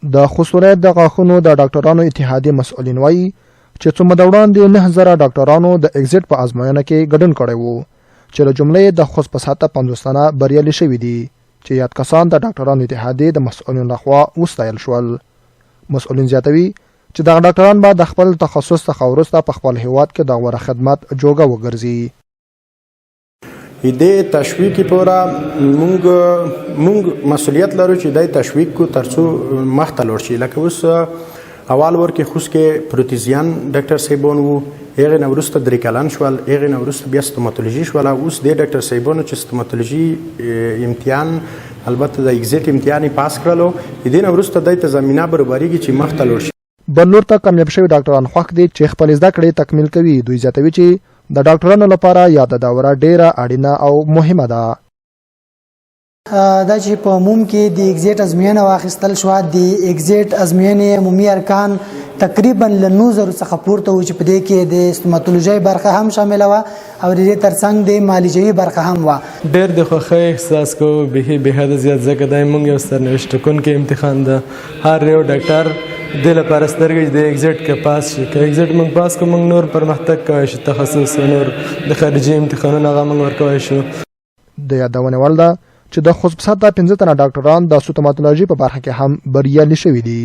د خوست ولایت د غاښونو د ډاکټرانو اتحادیې مسؤلین وایي چې څو موده وړاندې 9000 ډاکټرانو د اګزیټ په ازموینه کې ګډون کړی وو چې له جملې یې د خوست په سطح 50 تنه بریالي شوي دي چې یاد کسان د ډاکټرانو اتحادیې د مسؤلینو لخوا وستایل شول. مسؤلین زیاتوي چې دغه ډاکټران به د خپل تخصص څخه وروسته په خپل هیواد کې د غوره خدمت جوګه وګرځي. دې تشویق پورا مونږ مسولیت لرو چې دای تشویق کو ترڅو مخ ته لوړ شي. لکه اوس اول ور کې خوست کې پروتیزیان ډاکټر صاحبان وو، هغه نه وروسته 3 کلن شول، هغه نه وروسته بیا ستوماتولوژي شول. اوس دې ډاکټر صاحبانو چې ستوماتولوژي امتحان، البته د اګزیټ امتحان پاس کړلو، دې نه وروسته دای ته زمينه برابرېږي چې مخ ته لوړ شي. بل لور ته کامیاب شوي ډاکټران خوښ دي چې خپلې زده کړې تکمیل کوي. دوی زیاتوي چې د ډاکټرانو لپاره یاده دوره ډېره اړینه او مهمه ده. دا چې په عموم کې د اګزیټ ازموینه واخیستل شوه، د اګزیټ ازموینې عمومي ارکان تقریبا له 9000 څخه پورته و چې په دې کې د ستوماتولوژۍ برخه هم شامله وه او د دې ترڅنګ د معالجوي برخه هم وه. ډېر د خوښۍ احساس کوو، بیخي بې حده زیات، ځکه دا موږ یو سرنوشت ټاکونکی امتحان ده. هر یو ډاکټر دې لپاره سترګې چې د اګزیټ که پاس شي، که اګزیټ موږ پاس کړو، موږ نور پرمختګ کولی شو، تخصص او نور د خارجي امتحانونه هغه موږ ورکولی شو. د یادونې وړ ده چې د خوست په سطح 5 تنه ډاکټران د ستوماتولوژي په برخه کې هم بریالي شوي دي.